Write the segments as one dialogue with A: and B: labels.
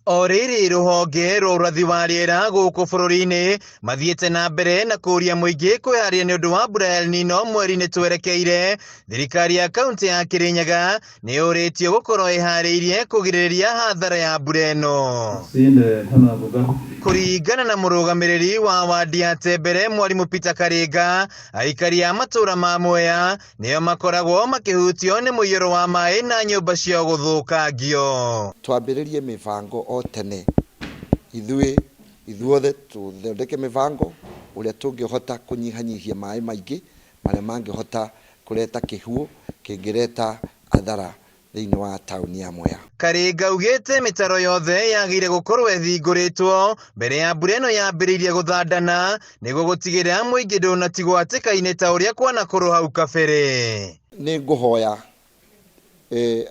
A: O rĩrĩ rũhonge rwa ũrathi wa rĩera gũkũ bũrũri-inĩ mathiĩte na mbere na kũria mũingĩ kwĩharĩria nĩ ũndũ wa mbura ya El Nino mweri-inĩ twerekeire, thirikari ya kaunti ya Kirinyaga nĩ yũrĩtio gũkorwo ĩharĩirie kũgirĩrĩria hathara ya mbura ĩno. Kũringana na mũrũgamĩrĩri wa wandi ya Tembere Mwarimũ Peter Karinga, aikari a matũra ma Mwea nĩo makoragwo makĩhutio nĩ mũiyũro wa maĩ na nyũmba ciao gũthũkangio.
B: Twambĩrĩrie mĩbango o tene, ithuĩ ithuothe tũthondeke mĩbango ũrĩa tũngĩhota kũnyihanyihia maĩ maingĩ marĩa mangĩhota kũreta kĩhuũ kĩngĩreta athara thĩinĩ wa taũni ya Mwea.
A: Karinga augĩte mĩtaro yothe yagĩrĩire gũkorwo ĩhingũrĩtwo mbere ya mbura ĩno yambĩrĩirie gũthandana nĩguo gũtigĩrĩra mũingĩ ndũnatigwo hatĩka-inĩ ta ũrĩa kwanakorwo hau kabere.
B: Nĩ ngũhoya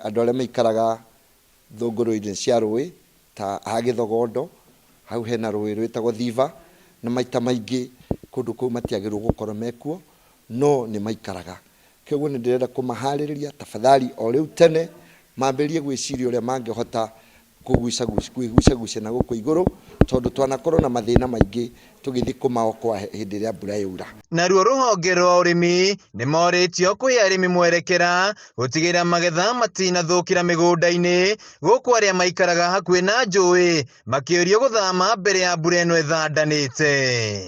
B: andũ arĩa maikaraga thũngũrũrũ-inĩ cia rũĩ ta a Gĩthogondo, hau hena rũĩ rwĩtagwo Thiba, na maita maingĩ kũndũ kũu matiagĩrĩirwo gũkorwo mekuo, no nĩ maikaraga. Kĩoguo nĩ ndĩrenda kũmaharĩrĩria tafadhali o rĩu tene mambĩrĩrie gwĩciria ũrĩa mangĩhota kwĩgucagucia na gũkũ igũrũ tondũ twanakorwo na mathĩna maingĩ tũgĩthiĩ kũmaokoa hĩndĩ ĩrĩa mbura yaura.
A: Naruo rũhonge rwa ũrĩmi nĩ morĩtio kũhe arĩmi mwerekera gũtigĩrĩra magetha matinathũkĩra mĩgũnda-inĩ gũkũ arĩa maikaraga hakuhĩ na njũĩ makĩũrio gũthama mbere ya mbura ĩno ĩthandanĩte.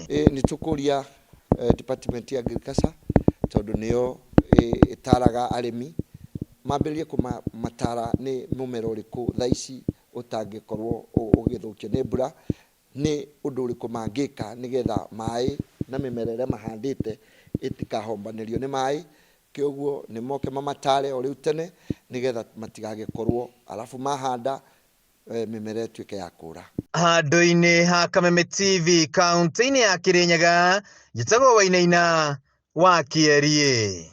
B: Nĩ tũkũria department ya agriculture tondũ nĩyo ĩtaraga arĩmi mambĩrĩrie kũmatara nĩ mũmera ũrĩkũ thaa ici ũtangĩkorwo ũgĩthũkio nĩ mbura, nĩ ũndũ ũrĩkũ mangĩka nĩgetha maĩ na mĩmera ĩrĩa mahandĩte ĩtikahombanĩrio nĩ maĩ, kĩoguo nĩ moke mamatare o rĩu tene nĩgetha matigagĩkorwo arabu mahanda mĩmera ĩtuĩke ya kũra.
A: Handũ-inĩ ha Kameme TV kaunti-inĩ ya Kirinyaga, njĩtagwo Wainaina wa Kĩeriĩ.